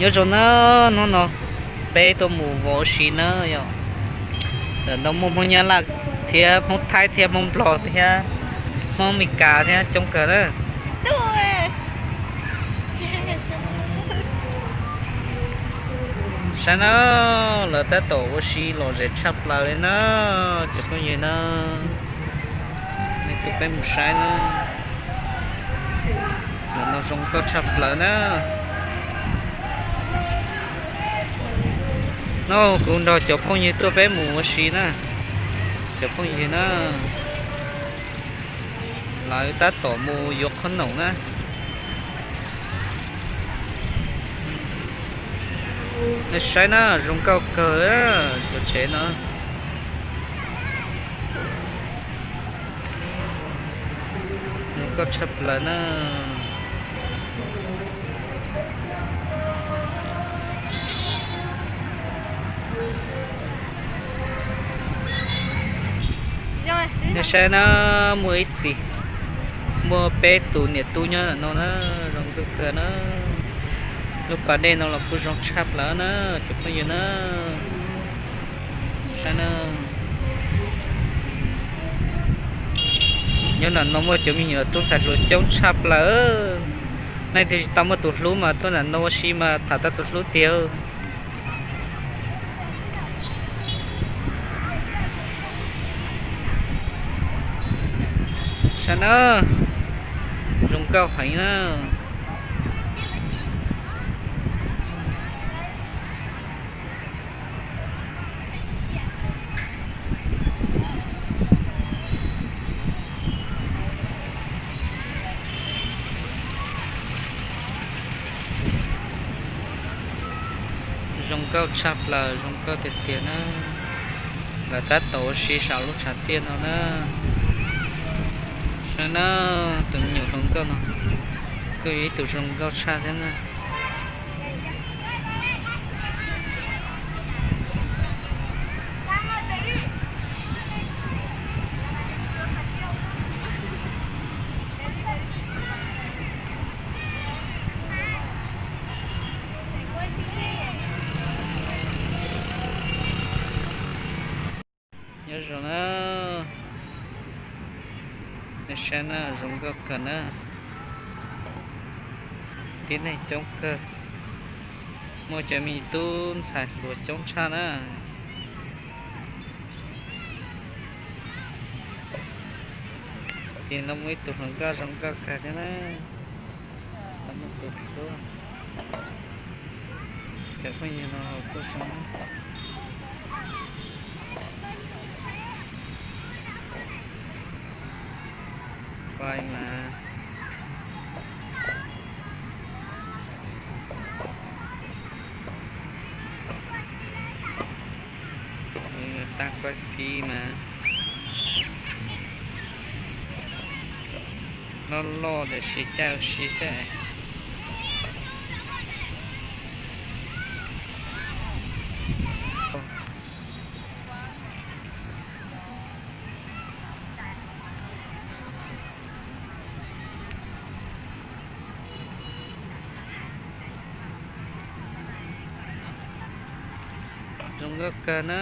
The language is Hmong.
Nyob zoo na, hnub no peb tuaj mus vov ua si na yom. Ntawm no muaj Hmoob Nyab Laj thiab Hmoob Thaib thiab Hmoob Nplog thiab Hmoob Meskas thiab coob kawg na. Saib na, lawv tab tom ua si lom zem tshaj plaws li na, cov phooj ywg na. Nej tus peb mus saib na. Ntawm no zoo nkauj tshaj plaws na. No kuv nrog cov phooj ywg tuaj peb mus ua si na. Cov phooj ywg na, lawv tab tom mus yuav qhob noom na. Nej saib na, zoo nkauj kawg cov tsev no. Zoo nkauj tshaj plaws na. Nej saib na, muaj ib txhia, muaj peb tus niam tub nyob ntawm no na, zoo nkauj kawg na. Lub pas dej no los kuj zoo tshaj plaws na, cov phooj ywg na. Saib na. Nyob ntawm no muaj cov me nyuam tub ntxhais hluas coob tshaj plaws. Leej twg tsis tau muaj tus hlub mas tuaj ntawm no ua si mas tham tau tus hlub tiag. Saib na, zoo nkauj heev na. Zoo nkauj tshaj plaws, zoo nkauj tiag tiag na. Lawv tab tom ua si saum lub tshav tiaj no na. Saib na, tus me nyuam hluas nkauj no kuj yog ib tug zoo nkauj tshaj thiab na. Nyob zoo na, nej saib na, zoo nkauj kawg na. Tib neeg coob kawg, muaj cov me tub ntxhais hluas coob tshaj na. Tim no muaj ib tug hluas nkauj zoo nkauj kawg thiab na. Tsis tau muaj tus hlub. Cov phooj ywg no kuj zoo. Pais mas. Tag kuaj fib mas loj loj tiam sis caij ua si xwb. Zoo nkauj kawg na.